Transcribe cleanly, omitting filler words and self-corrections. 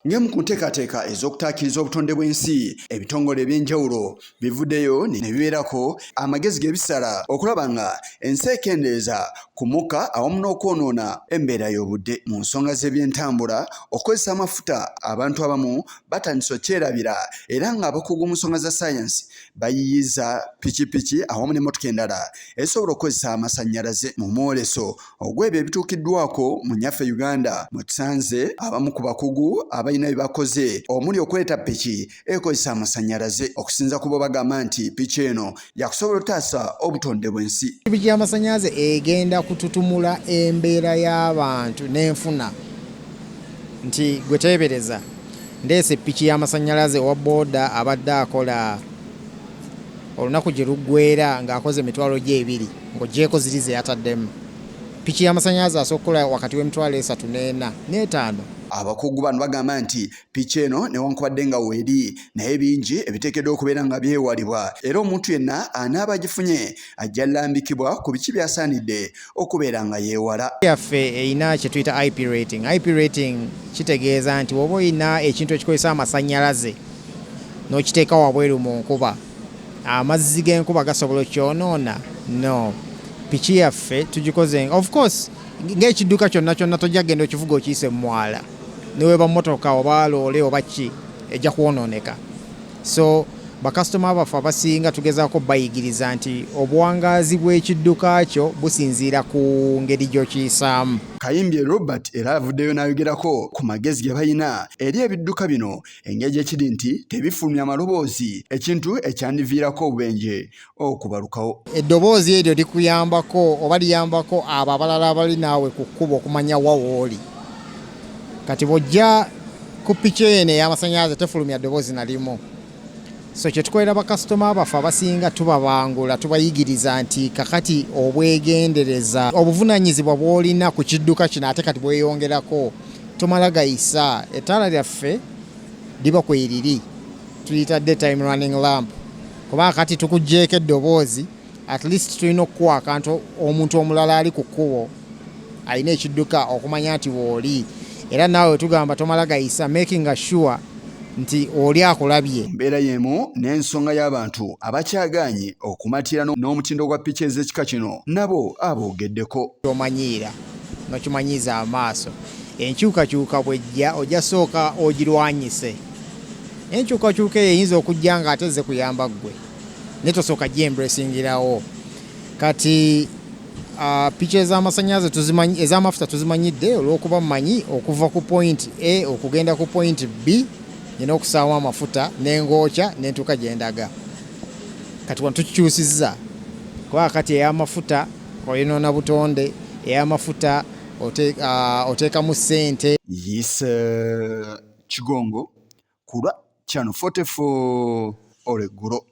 Ng'emu ku nteekateeka ez'okutaakiriza obutonde bw'ensi, ebitongole eby'enjawulo bivuddeyo ne bibeerako amagezi ge bisala okulaba nga ensi ekendeeza ku mukka awamu n'okwonoona embeera y'obudde. Mu nsonga z'ebyentambula, okukozesa amafuta abantu abamu batandise okyerabira era ng'abakugu mu nsonga za ssaayansi bayiiyizza pikipiki awamu n'emmotoka endala ezisobola okukozesa amasannyalaze. Mu mwoleso ogw'ebyo ebituukiddwako mu nnyaffe Uganda mwe tusanze abamu ku bakugu abalina bye bakoze omuli okuleeta piki ekozesa amasannyalaze. Okusinza ku bo bagamba nti piki eno yakusobola okutaasa obutonde bw'ensi. Piki y'amasannyalaze egenda kututumula embeera y'abantu n'enfuna nti gwe teebereza ndeese piki y'amasannyalaze owa booda abadde akola olunaku gye luggweera ng'akoze emitwalo gye ebiri ng'oggyeeko ziri ze yataddemu. Piki y'amasannyalaze asobola okukola wakati w'emitwalo 3 n'ena n'etaano. Abakugu bano bagamba nti piki eno newankubadde nga weeri, naye bingi ebiteekeddwa okubeera nga byewalibwa era omuntu yenna anaaba agifunye ajja lambikibwa ku biki by'asaanidde okubeera nga yeewala. Yaffe erina kye tuyita IP rating. IP rating kitegeeza nti woba olina ekintu ekikozesa amasannyalaze n'okiteeka wabweru mu nkuba, amazzi g'enkuba gasobola okyonoona? No, piki yaffe tugikoze, of course, ng'ekidduka kyonna kyonna tojja kugenda okivuga okiyise mu mwala, neweba motoka oba loole oba ki, ejja kwonooneka. So bakasitoma baffe abasinga tugezaako bayigiriza nti obuwangaazi bw'ekidduka kyo businziira ku ngeri gy'okiyisaamu. Kayimbye Robert era avuddeyo n'ayogerako ku magezi ge balina eri ebidduka bino, engeri gye kiri nti tebifulumya maloboozi, ekintu ekyandiviirako obubenje okubalukawo. Eddoboozi eryo likuyambako oba liyambako abo abalala abali naawe ku kkubo okumanya wa wooli. Kati bw'ojja ku piki eno ey'amasannyalaze tefulumya ddoboozi na limu. So kye tukolera bakasitoma baffe abasinga, tubabangula, tubayigiriza nti kakati obwegendereza, obuvunaanyizibwa bw'olina ku kidduka kino ate kati bweyongerako. Tomala gayisa ettaala lyaffe liba kweriri, tuyita daytime running lamp, kubanga kati tukuggyeeko eddoboozi, at least tulina okukuwa akantu omuntu omulala ali ku kkubo alina ekidduka okumanya nti wooli. Era naawe tugamba tomala gayisa, making sure nti oli akulabye. Mbeera y'emu n'ensonga y'abantu abakyagaanye okumatira n'omutindo gwa piki ez'ekika kino nabo aboogeddeko. Omanyiira nokimanyiiza amaaso, enkyukakyuka bwejja ojja sooka ogirwanyise. Enkyukakyuka eyo eyinza okujja nga ate ze kuyamba ggwe, naye tosooka gyembracingirawo. Kati piki ez'amasannyalaze ez'amafuta tuzimanyidde olw'okuba mmanyi okuva ku point A okugenda ku point B nina okusaamu amafuta nengookya nentuuka gye ndaga. Kati wano tukikyusizza, kuba kati ey'amafuta oyonoona butonde, ey'amafuta oteekamu ssente. Yise Kigongo ku lwa Channel 44 olweggulo.